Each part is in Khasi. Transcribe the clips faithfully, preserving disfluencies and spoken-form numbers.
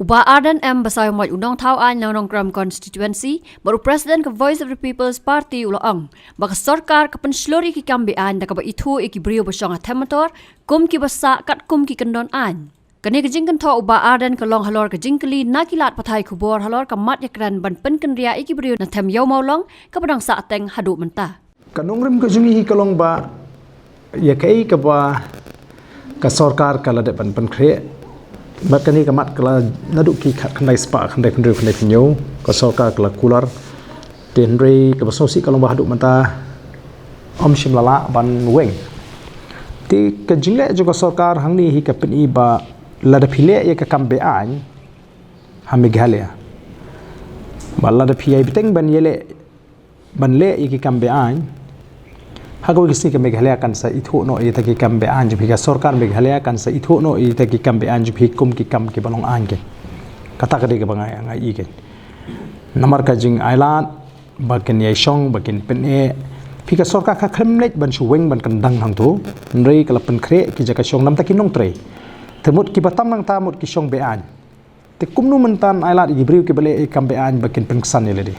Bah Ardent M Basaiawmoit, u nongthaw aiñ na Nongkrem Constituency bad u President ka Voice of the People's Party, u la ong ba ka sorkar ka pynshlur ïa ki kam beaiñ da kaba ithuh ïa ki briew ba shong ha them motor kum kiba sah katkum ki kyndon aiñ. Kane ka jingkynthoh u Bah Ardent ka long halor ka jingkylli na ki lad pathai khubor halor ka mat ïakren ban pynkynriah ïa ki briew na them Ïew Mawlong kaba dang sah teng haduh mynta. Ka nongrim ka jong ngi hi ka long ba ïa kaei kaba ka sorkar ka la dep ban pynkhreh, bad kane ka mat ka la naduh ki khatkhyndai spah khyndaiphew hynriew khyndaiphew hynñiew, ka sorkar ka la kular. Te hynrei kaba sngewsih ka long ba haduh mynta ym shym la lah ban weng. Te ka jingleh jong ka sorkar hangne hi ka pyni ba lada phi leh ïa ka kam beaiñ ha Meghalaya, ba lada phi ïai bteng ban ïaleh, ban leh ïa ki kam beaiñ, ha kawei ka sngi ka Meghalaya kan sa ithuh noh ïa kita ki kam beaiñ jong phi, ka sorkar Meghalaya kan sa ithuh noh ïa kita ki kam beaiñ jong phi kum ki kam kiba long aiñ kein. Kata ka dei kaba nga, nga ïohi kein. Namar ka jingailad ba kin ïai shong, ba kin pyneh, phi ka sorkar ka khlem leit ban shu weng ban kyndang hangto, hynrei ka la pynkhreh ki jaka shong namar ki nongtrei. Te mut kiba tam nangta mut ki shong beaiñ. Te kumno mynta ailad ïa ki briew kiba leh ïa ki kam beaiñ ba kin pynksan ïa lade?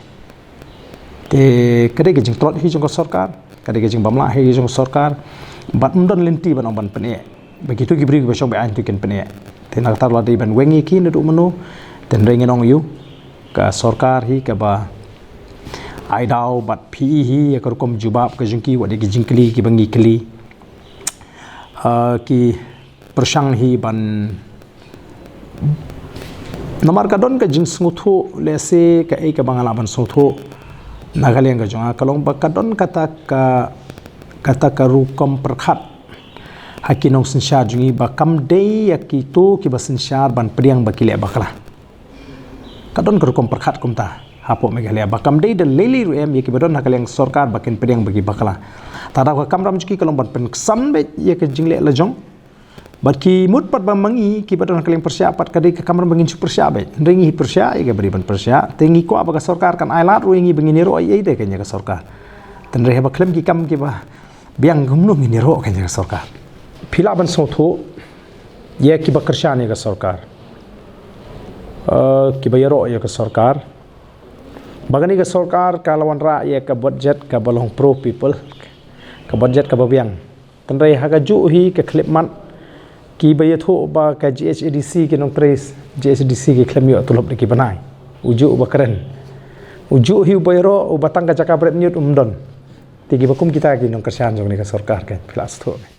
Te ka dei ka jingtlot hi jong ka sorkar, ka dei ka jingbymlah hi jong ka sorkar, bad ym don lynti ban ong ban pyneh ba kito ki briew kiba shong beaiñ to kin pyneh. Te na kata la dei ban weng ïa ki naduh mynno. Te hynrei ngan ong ïa u, ka sorkar hi kaba ai daw bad phi hi ïa ka rukom jubab ka jong ki wat ïa ki jingkylli kiba ngi kylli. Ah, ki pyrshang hi ban, namar ka don ka jingsngewthuh, lehse kaei kaba nga lah ban sngewthuh na ka liang ka jong nga ka long ba ka don kata ka, kata ka rukom pyrkhat ha ki nongsynshar jong ngi ba kam dei ïa kito kiba synshar ban pdiang ba ki leh bakla. Ka don ka rukom pyrkhat kumta hapoh Meghalaya ba kam dei da lei lei ruh em ïa kiba don ha ka liang sorkar ba kin pdiang ba ki bakla. Te da ka kamram jong ki ka long ban pynksan beit ïa ka jingleh la jong. Bad ki mut pat ba ma ngi kiba don ha ka liang pyrshah pat ka dei ka kamram ba ngin shu pyrshah beit. Hynrei ngi pyrshah ïa kaba dei ban pyrshah. Te ngi kwah ba ka sorkar kan ailad ruh ïa ngi ba ngin ïaroh ïa, ïa ka sorkar. Te hynrei haba khlem ki kam kiba biang kumno ngin ïaroh ïa ka sorkar? Phi lah ban sngewthuh ïa kiba kyrshan ïa ka sorkar, eh, kiba ïaroh ïa ka sorkar, ba kane ka sorkar ka la wanrah ïa ka budget kaba long pro people, ka budget kaba biang. Te hynrei ha kajuh hi ka khyllipmat, kiba ïathuh ba ka G H A D C ki nongtrei G H A D C ki khlem ïoh tulop da ki bnai. U juh uba kren. U juh hi uba ïaroh, uba tang ka jaka bret ñiut um don. Te kiba kum kita ki nongkyrshan jong kane ka sorkar kein, phi lah sngewthuh.